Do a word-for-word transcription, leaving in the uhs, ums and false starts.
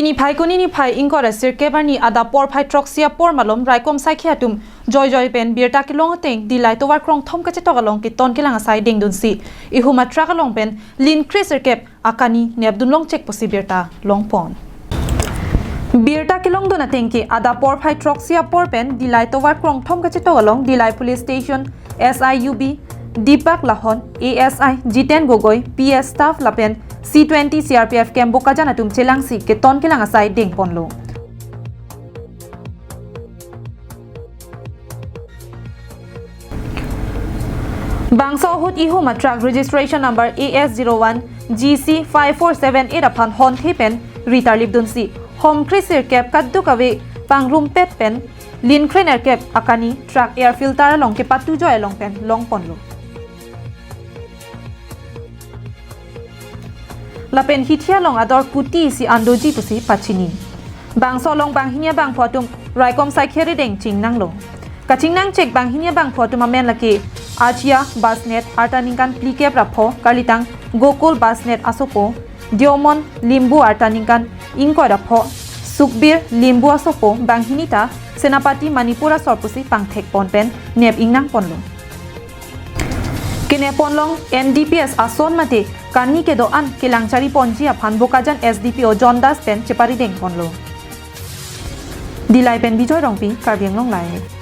Niphai kuni niphai ingkoi ra sirkep arni adap porphai throksi apor malom raikom saikhi atum joijoi pen birta kelong ateng Dillai tovar krongthom kachetok along keton kelang asai dengdunsi ihum atruck along pen linkre sirkep akani nepdun longchek pusi birta longpon. Birta kelongdun ateng ke adap porphai throksi apor pen Dillai tovar krongthom kachetok along Dillai Police Station S I U B Deepak Lahon, A S I Jiten Gogoi, P S staff lapen C twenty C R P F camp Bokajan atum chelangsi keton kelang asai dengponlo. Bangso ahut ihum atruck registration number A S zero one G C five four seven eight aphan honthe pen ritarlipdunsi homkre sirkep kadokave pangrumpet pen linkre nerkep akani truck air filter along kepatujoi along pen longponlo. Lapen hithi along ador kuti isi andoji pusi pachini. Bangso along banghini abangphu atum raikom saikhi arideng chingnanglo. Kachingnangchek banghini abangphu atum amen lake Achia Basnet arta ningkan phlikep ra pho, karlitang Gokul Basnet asopo, Diomon Limbu arta ningkan ingkoi ra pho, Sukbir Limbu asopo banghini ta Senapati Manipur asor pusi pangthekpon pen nep ingnangponlo. Kenepon along N D P S ason mate kani kedo-an kelang chariponji aphan Bokajan S D P O John Das pen cheparidengponlo. Dillai pen Bijoy Rongpi, Karbi Anglong Live.